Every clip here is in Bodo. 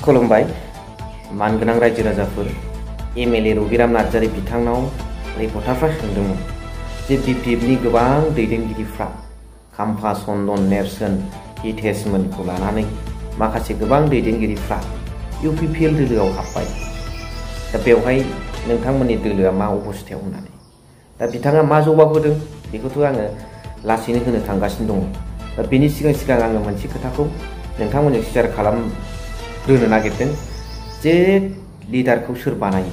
खुलुमबाय मानगोनां रायजो राजाफोर एमएलए रबिराम नार्जारी बिथांनाव रिपर्टारफ्रा सोंदोंमोन जे बिपिएफनि गोबां दैदेनगिरिफ्रा खाम्फा चन्दन नेरसोन हितेशमोनखौ लानानै माखासे गोबां दैदेनगिरिफ्रा इउपिपिएल दोलोआव हाबबाय दा बेवहाय नोंथांमोननि दोलोआ मा अबस्थायाव होननानै दा बिथाङा मा जवाब होदों बेखौथ' आङो लासैनो होनो थांगासिनो दङ दा बेनि सिगां आङो मोनसे खोथाखौ नोंथांमोनजों शेयार खालामग्रोनो नागिरदों जे लिडारखौ सोर बानायो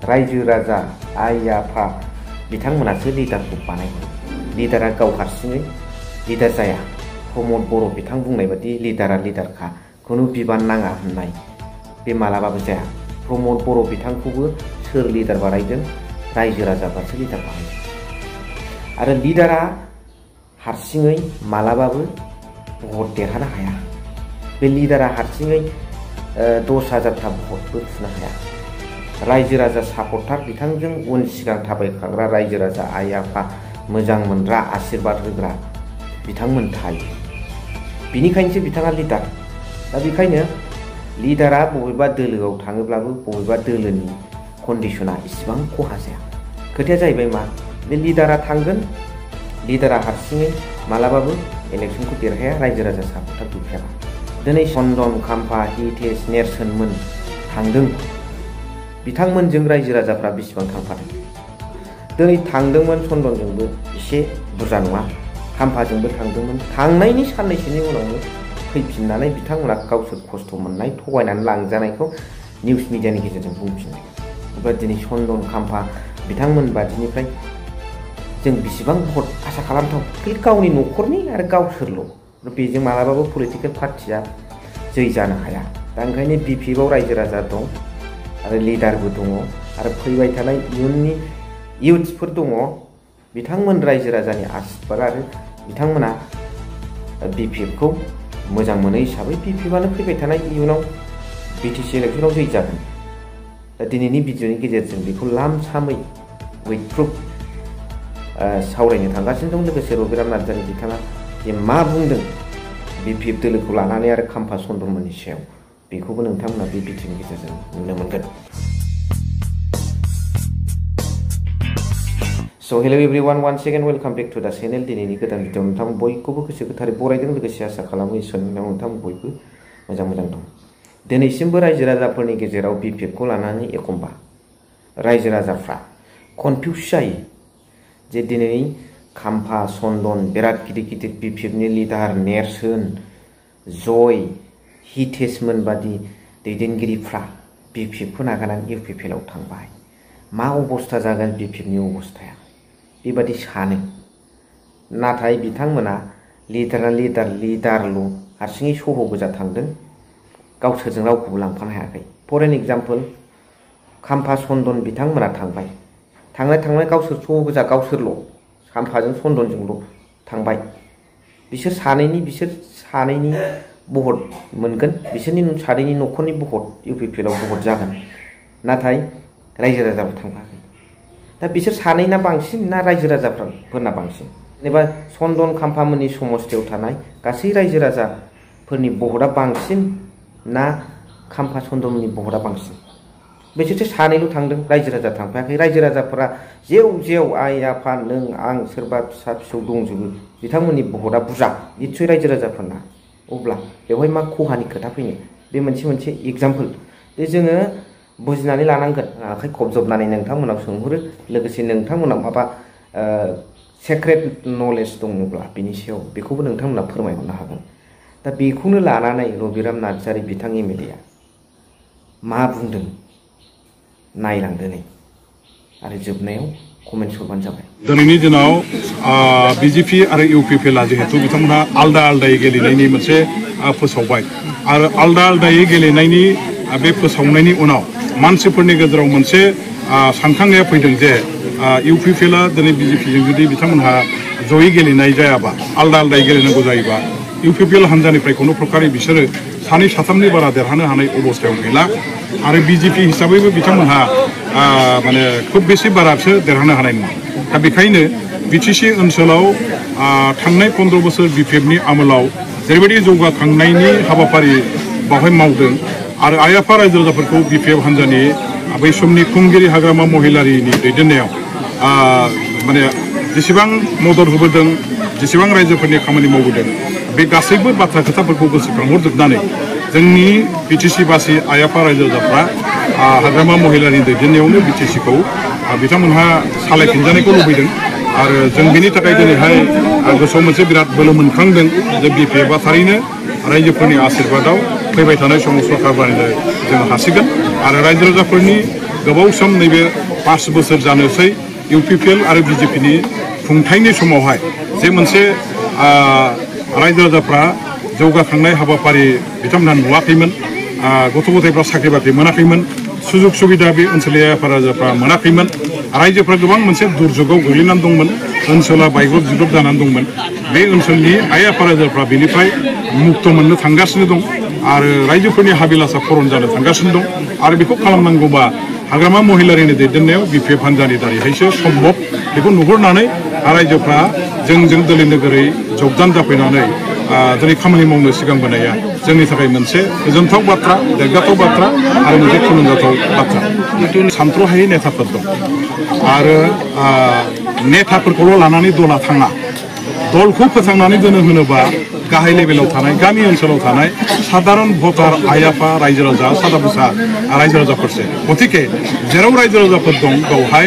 रायजो राजा आइ आफा बिथांमोनासो लिडारखौ बानायो लिडारा गाव हारसिङै लिडार जाया प्रमद बर' बिथां बुंनाय बादि लिडारा लिडारखा खुनु बिबान नाङा होननाय बे मालाबाबो जाया प्रमद बर' बिथांखौबो सोर लिडार बानायदों रायजो राजाफ्रासो लिडार बानायदों आरो लिडारा हारसिङै मालाबाबो भट देरहानो हाया बे लिडारा हारसिङै 10,000 भटबो थुनो हाया रायजो राजा सापर्टार बिथांजों उन सिगां थाबायखाग्रा रायजो राजा आइ आफा मोजां मोनग्रा आशीर्बाद होग्रा बिथांमोन थायो बिनिखायनोसो बिथाङा लिडार दा बेखायनो लिडारा बबेबा दोलोआव थाङोब्लाबो बबेबा दोलोनि कन्डिशना इसिबां खहा जाया खोथाया जाहैबाय मा बे लिडारा थांगोन लिडारा हारसिङै मालाबाबो इलेक्शनखौ देरहाया रायजो राजा सापर्टार गैखायाबा दिनै चन्दन खाम्फा हितेश नेरसोनमोन थांदों बिथांमोनजों रायजो राजाफ्रा बेसेबां थांफादों दिनै थांदोंमोन चन्दनजोंबो एसे बुरजा नङा खाम्फाजोंबो थांदोंमोन थांनायनि साननैसोनि उनावनो फैफिननानै बिथांमोना गावसोर खस्थ' मोननाय थगायनानै लांजानायखौ निउस मिडियानि गेजेरजों बुंफिनदों अब्ला दिनै चन्दन खाम्फा बिथांमोन बादिनिफ्राय जों बेसेबां भट आसा खालामथाव खालि गावनि न'खरनि आरो गावसोरल' बेजों मालाबाबो पलिटिकेल पार्टिया जै जानो हाया दा ओंखायनो बिपिएफआव रायजो राजा दं आरो लिडारबो दङ आरो फैबाय थानाय इयुननि इयुथ्सफोर दङ बिथांमोन रायजो राजानि आशीर्बाद आरो बिथांमोना बिपिएफखौ मोजां मोनो हिसाबै बिपिएफआनो फैबाय थानाय इयुनाव बिटिसि इलेक्शनाव जै जागोन दा दिनैनि भिडिअनि गेजेरजों बेखौ लामसामै उइथ प्रुफ सावरायनो थांगासिनो दं लोगोसे रबिराम नार्जारी बिथाङा जे मा बुंदों बिपिएफ दोलोखौ लानानै आरो खाम्फा चन्दनमोननि सायाव बेखौबो नोंथांमोना बे भिडिअनि गेजेरजों नुनो मोनगोन So hello everyone, once again welcome back to the channel. दिनैनि गोदान भिडिअ नोंथां बयखौबो गोसो गोथारै बरायदों लोगोसे आसा खालामो इसोरनि अननायाव नोंथां बयबो मोजां दं दिनैसिमबो रायजो राजाफोरनि गेजेराव बिपिएफखौ लानानै एखमबा रायजो राजाफ्रा कनफिउज जायो जे दिनै खाम्फा चन्दन बिराद गिदिर बिपिएफनि लिडार नेरसोन जय हितेशमोन बादि दैदेनगिरिफ्रा बिपिएफखौ नागारनानै इउपिपिएलआव थांबाय मा अबस्था जागोन बिपिएफनि अबस्थाया बेबादि सानो नाथाय बिथांमोना लिडारल' हारसिङै सह' गोजा थांदों गावसोरजों रावखौबो लांफानो हायाखै फर एन एग्जाम्पल खाम्फा चन्दन बिथांमोना थांबाय थांनाय गावसोर सह' गोजा गावसोरल' खाम्फाजों चन्दनजोंल' थांबाय बिसोर सानैनि भट मोनगोन बिसोरनि सानैनि न'खरनि भट इउपिपिएलआव भट जागोन नाथाय रायजो राजाफोर थांफाखै दा बिसोर सानैना बांसिन ना रायजो राजाफोरना बांसिन जेनेबा चन्दन खाम्फामोननि समस्थियाव थानाय गासै रायजो राजाफोरनि भटआ बांसिन ना खाम्फा चन्दनमोननि भटआ बांसिन बिसोरसो सानैल' थांदों रायजो राजा थांफायाखै रायजो राजाफोरा जेव आइ आफा नों आं सोरबा फिसा फिसौ दंजोबो बिथांमोननि भटआ बुरजा निस्सय रायजो राजाफोरना अब्ला बेवहाय मा खहानि खोथा फैनो बे मोनसे एग्जाम्पल जे जोङो बुजिनानै लानांगोन आखाइ खबजबनानै नोंथांमोनाव सोंहरो लोगोसे नोंथांमोनाव माबा सेक्रेट नलेज दङब्ला बिनि सायाव बेखौबो नोंथांमोना फोरमायहरनो हागोन दा बेखौनो लानानै रबिराम नार्जारी बिथां एमएलएआ मा बुंदों नायलांदो नै आरो जोबनायाव कमेन्ट हरबानो जाबाय दिनैनि दिनाव बिजेपि आरो इउपिपिएलआ जिहेतु बिथांमोनहा आलदायै गेलेनायनि मोनसे फोसावबाय आरो आलदायै गेलेनायनि बे फोसावनायनि उनाव मानसिफोरनि गेजेराव मोनसे सानखांनाया फैदों जे इउपिपिएलआ दिनै बिजेपिजों जुदि बिथांमोनहा जयै गेलेनाय जायाबा आलदायै गेलेनांगौ जायोबा इउपिपिएल हान्जानिफ्राय खुनु प्रकारै बिसोरो 2-3नि बारा देरहानो हानाय अबस्थायाव गैला आरो बिजेपि हिसाबैबो बिथांमोनहा माने खुब बेसे बारासो देरहानो हानाय नङा दा बेखायनो बिटिसि ओनसोलाव थांनाय 15 बोसोर बिपिएफनि आमोलाव जेरैबायदि जौगाखांनायनि हाबाफारि बावहाय मावदों आरो आइ आफा रायजो राजाफोरखौ बिपिएफ हान्जानि बै समनि खुंगिरि हाग्रामा महिलारिनि दैदेननायाव माने जेसेबां मदद होबोदों जेसेबां रायजोफोरनि खामानि मावबोदों बे गासैबो बाथ्रा खोथाफोरखौ गोसोखांहरजोबनानै जोंनि बिटिसि बासि आइ आफा रायजो राजाफ्रा हाग्रामा महिलारिनि दैदेननायावनो बिटिसिखौ बिथांमोनहा सालायफिनजानायखौ लुबैदों आरो जों बेनि थाखाय दिनैहाय गोसोआव मोनसे बिराद बोलो मोनखांदों जे बिपिएफआ थारैनो रायजोफोरनि आशीर्बादाव फैबाय थानाय समाव सरकार बानायनो जों हासिगोन आरो रायजो राजाफोरनि गोबाव सम नैबे 5 बोसोर जानोसै इउपिपिएल आरो बिजेपिनि खुंथायनि समावहाय जे मोनसे रायजो राजाफ्रा जौगाखांनाय हाबाफारि बिथांमोनहा नुवाखैमोन गथ' गथायफ्रा साख्रि बाख्रि मोनाखैमोन सुजुग सुबिदा बे ओनसोलनि आइ आफा रायजोफ्रा मोनाखैमोन रायजोफ्रा गोबां मोनसे दुर्जुगाव गोग्लैनानै दंमोन ओनसोला बायग्रब जिग्रब जानानै दंमोन बे ओनसोलनि आइ आफा रायजोफ्रा बेनिफ्राय मुक्त मोननो थांगासिनो दं आरो रायजोफोरनि हाबिलासा फरन जानो थांगासिनो दं आरो बेखौ खालामनांगौबा हाग्रामा महिलारिनि दैदेननायाव बिपिएफ हान्जानि दारैहायसो सम्भब बेखौ नुहुरनानै रायजोफ्रा जोंजों दोलै नोगोरै जगदान जाफैनानै दिनै खामानि मावनो सिगांबोनाया जोंनि थाखाय मोनसे गोजोनथाव बाथ्रा देरगाथाव बाथ्रा आरो मोनसे थुलुंगाथाव बाथ्रा जितु सानथ्र'हायै नेताफोर दं आरो नेताफोरखौल' लानानै दला थाङा दलखौ फोथांनानै दोनो होनोबा गाहाय लेभेलाव थानाय गामि ओनसोलाव थानाय साधारन भटार आइ आफा रायजो राजा सादा बुसा रायजो राजाफोरसो गतिके जेराव रायजो राजाफोर दं बेवहाय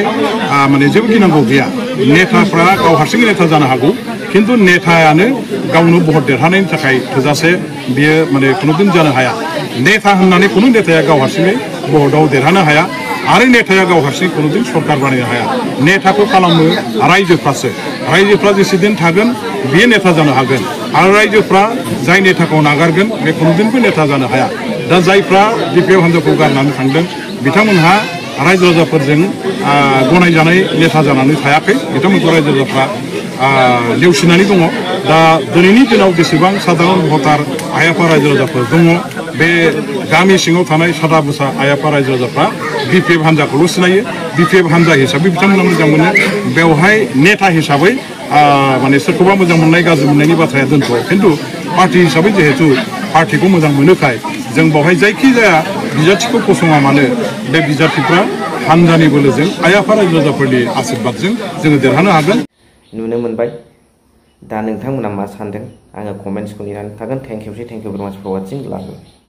माने जेबो गिनांगौ गैया नेताफ्रा गाव हारसिङै नेता जानो हागौ खिन्थु नेतायानो गावनो भट देरहानायनि थाखाय थोजासे बियो माने खुनुदिन जानो हाया नेता होननानै खुनु नेताया गाव हारसिङै भटआव देरहानो हाया आरो नेताया गाव हारसिङै खुनुदिन सरकार बानायनो हाया नेताखौ खालामो रायजोफ्रासो रायजोफ्रा जेसेदिन थागोन बे नेता जानो हागोन आरो रायजोफ्रा जाय नेताखौ नागारगोन बे खुनुदिनबो नेता जानो हाया दा जायफ्रा बिपिएफ हान्जाखौ गारनानै थांदों बिथांमोनहा रायजो राजाफोरजों गनायजानाय नेता जानानै थायाखै बिथांमोनखौ रायजो राजाफ्रा नेवसिनानै दङ दा दिनैनि दिनाव जेसेबां साधारन भटार आइ आफा रायजो राजाफोर दङ बे गामि सिङाव थानाय सादा बुसा आइ आफा रायजो राजाफ्रा बिपिएफ हान्जाखौल' सिनायो बिपिएफ हान्जा हिसाबै बिथांमोना मोजां मोनो बेवहाय नेता हिसाबै माने सोरखौबा मोजां मोननाय गाज्रि मोननायनि बाथ्राया दोनथ' खिन्थु पार्टि हिसाबै जिहेतु पार्टिखौ मोजां मोनोखाय जों बावहाय जायखिजाया बिजाथिखौ फसङा मानो बे बिजाथिफ्रा हान्जानि बोलोजों आइ आफा रायजो राजाफोरनि आशीर्बादजों जोङो देरहानो हागोन नुनो मोनबाय दा नोंथांमोना मा सानदों आङो कमेन्ट्सखौ नेनानै थागोन थेंक इउ भेरि माच फर वाचिं लाभ